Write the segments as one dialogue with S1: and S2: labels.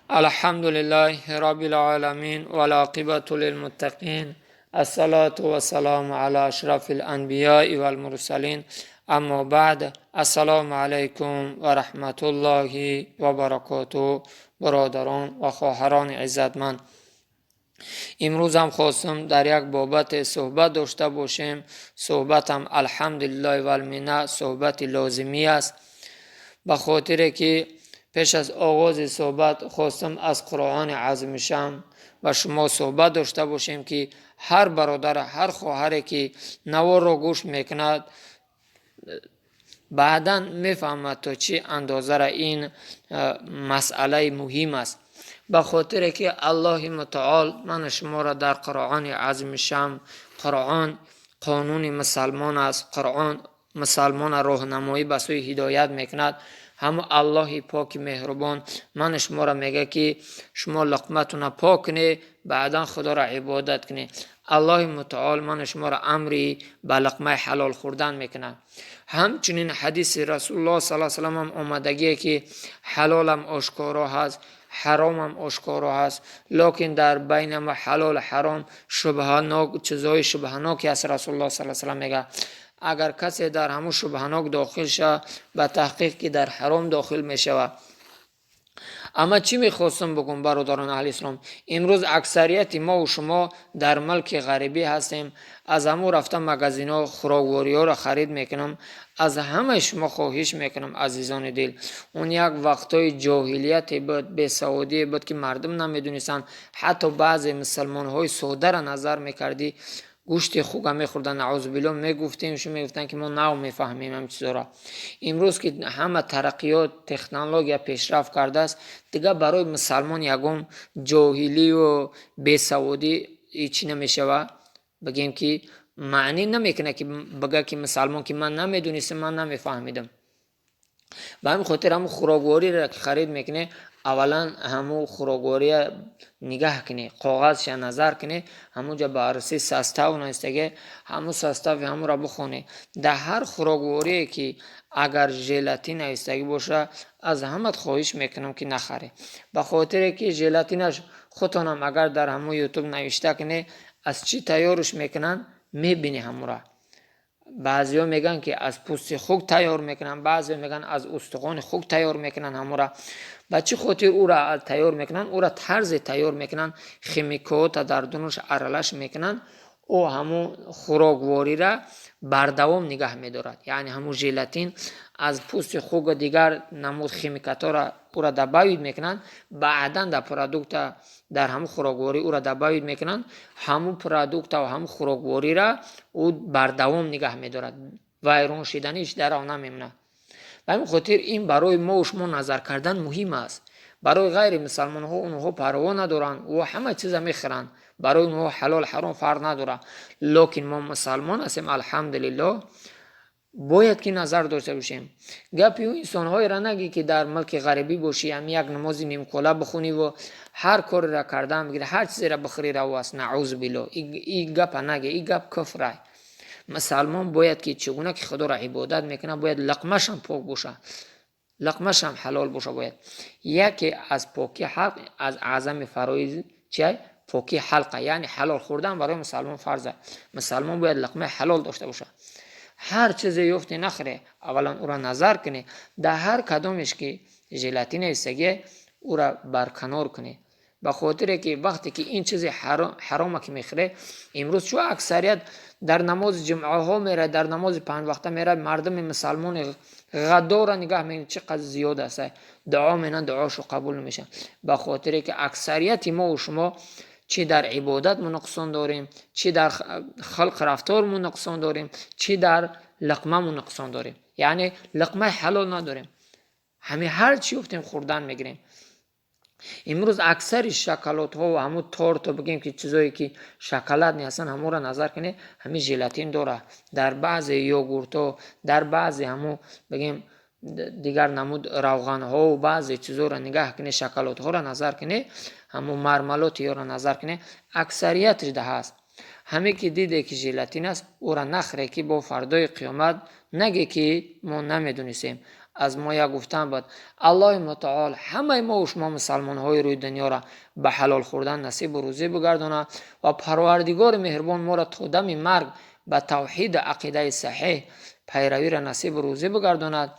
S1: Алҳамдулиллаҳи роббил оламин вал оқибату лилмуттақин, ассалоту вассалому ала ашрафил анбиёи вал мурсалин, аммо баъд. Ассалому алайкум ва раҳматуллоҳи ва баракотуҳ. Бародарон ва хоҳарони иззатманд, имрӯз ҳам хостам дар як бобате суҳбат дошта бошем. Суҳбатам, алҳамдулиллоҳи валминна, суҳбати лозимӣ аст. Ба хотире ки пеш аз оғози суҳбат хостам аз Қуръони азимушшаън ба шумо суҳбат дошта бошем, ки ҳар бародар, ҳар хоҳаре ки наворро гӯш мекунад, баъдан мефаҳмад, то чӣ андозара ин масъалаи муҳим аст. Ба хотире ки Аллоҳи мутаол ману шуморо дар Қуръони азимушшаън, Қуръон қонуни мусалмон аст, Қуръон мусалмона роҳнамоӣ ба сӯи ҳидоят мекунад. Ҳамо Аллоҳи поки меҳрубон ману шуморо мегӯяд, ки шумо луқматона пок кунед, баъдан Худоро ибодат кунед. Аллоҳи мутаол ману шуморо амри ба луқмаи ҳалол хӯрдан мекунад. Ҳамчунин ҳадиси Расулуллоҳ саллаллоҳу алайҳи васаллам ҳам омадагие, ки ҳалолам ошкоро ҳаст, ҳаромам ошкоро ҳаст, лекин дар байни ҳалолу ҳаром шубҳанок, чизҳои шубҳаноке ҳаст. Расулуллоҳ саллаллоҳу алайҳи васаллам мегӯяд: агар касе дар ҳамун шубҳанок дохил шавад, ба таҳқиқ ки дар ҳаром дохил мешавад. Амма чӣ мехостам бигӯм, бародарони аҳли ислом? Имрӯз аксарияти мову шумо дар мулки ғарибӣ ҳастем. Аз ҳамун рафта магазинҳо хӯроквориҳоро харид мекунам. Аз ҳамаи шумо хоҳиш мекунам, азизони дил, он як вақтҳои ҷоҳилияте буд, бесаводие буд, ки мардум намедонистанд. Ҳатто баъзе мусалмонҳои соддаро назар мекардӣ, гӯшти хука мехӯрданд, наъузубилло мегуфтем, шу мегуфтанд, ки мо нав мефаҳмем ҳам чизоро. Имрӯз ки ҳама тараққиёт, технология пешрафт кардааст, дигар барои мусалмон ягон ҷоҳилию бесаводӣ чӣ намешавад, бигем ки маънӣ намекунад, ки бигӯяд ки мусалмон ки ман намедонистам, ман намефаҳмидам. Ба ҳамин хотир ҳамун хӯроквориро ки харид мекунед, аввалан ҳамун хӯроквория нигаҳ кунед, коғазша назар кунед, ҳамунҷа ба арси состав навистаге, ҳамун состави ҳамунро бихонед. Дар ҳар хӯрокворие ки агар желатин навистагӣ боша, аз ҳамат хоҳиш мекунам, ки нахаред, ба хотире ки желатинаш худтонам агар дар ҳамун Ютуб навишта кунед, аз чӣ тайёрш мекунанд, мебинӣ ҳамура. Баъзеҳо мегӯянд, ки аз пӯсти хук тайёр мекунанд, баъзеҳо мегӯянд, аз устухони хук тайёр мекунанд ҳамура. Ба чӣ хотир ӯра тайёр мекунанд? Ӯра тарзе тайёр мекунанд, химикота дар дунаш аралаш мекунанд, ӯ ҳамун хӯрокворира бардавом нигаҳ медорад. Яъне ҳамун желатин аз пӯсти хуку дигар намуд химикатҳоро ӯра добавить мекунанд, баъдан дар продукта, дар ҳамун хӯрокворӣ ӯра добавить мекунанд. Ҳамун продукта ва ҳамун хӯрокворира ӯ бардавом нигаҳ медорад, вайрон шиданиш дарав намемонад. Ба ҳамин хотир ин барои мову шумо назар кардан муҳим аст. Барои ғайри мусалмонҳо, онҳо парво надоранд, ӯ ҳама чиза мехӯранд, барои онҳо ҳалол ҳаром фарқ надорад. Лекин мо мусалмон ҳастем, алҳамдулиллоҳ, бояд ки назар дошта бошем. Гапи ӯ инсонҳоеро нагӣ, ки дар мулки ғарибӣ бошӣ, ҳам як намози нимкола бихониву ҳар кореро кардан бигирӣ, ҳар чизеро бихӯрӣ, раво аст. Наъузубиллоҳ, и гапа нагӣ, и гап куфрай. Мусалмон бояд ки чӣ гуна ки Худоро ибодат мекунад, бояд луқмашам пок бошад, луқмашам ҳалол боша. Бояд яке аз покии ҳалқ, аз аъзами фароиз чиай? Покии ҳалқа, яъне ҳалол хӯрдан барои мусалмон фарз аст. Мусалмон бояд луқмаи ҳалол дошта бошад. Ҳар чизе ёфте, нахӯре, аввалан ӯра назар кунед. Дар ҳар кадомеш ки желатин навистагие, ӯра барканор кунед, ба хотире ки вақте ки ин чизи ҳарома ки мехӯре. Имрӯз чӯ аксарият дар намози ҷумъаҳо меравад, дар намози панҷвақта меравад, мардуми мусалмони ғаддорра нигаҳ мекунед, чӣ қадр зиёд аст. Дуо менан, дуошу қабул намешавад, ба хотире ки аксарияти мову шумо чӣ дар ибодат мо нуқсон дорем, чӣ дар халқ рафтормон нуқсон дорем, чӣ дар луқмамон нуқсон дорем, яъне луқмаи ҳалол надорем. Ҳамин ҳар чӣ ёфтем, хӯрдан мегирем. Имрӯз аксари шоколадҳо ва ҳамун торту, бигем ки чизое ки шоколадный ҳастанд, ҳамонро назар кунед, ҳамин желатин дорад. Дар баъзе йогуртҳо, дар баъзе ҳамун, бигем, дигар намуд равғанҳову баъзе чизҳоро нигаҳ кунед, шоколадҳоро назар кунед, ҳамун мармелоди ёро назар кунед, аксарияташ да ҳаст. Ҳаме ки диде, ки желатин аст, ӯра нахӯре, ки бо фардои қиёмат наге, ки мо намедонистем. Аз мо як гуфтан буд. Аллоҳи мутаол ҳамаи мо шумо мусалмонҳои рӯи дунёро ба ҳалол хӯрдан насибу рӯзӣ бигардонад ва Парвардигори меҳрубон моро то дами марг ба тавҳиду ақидаи саҳеҳ пайравиро насибу рӯзӣ бигардонад,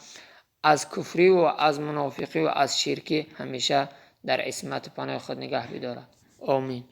S1: аз куфриву аз мунофиқиву аз ширкӣ ҳамеша дар исмату паноҳи худ нигаҳ бидорад. Омин.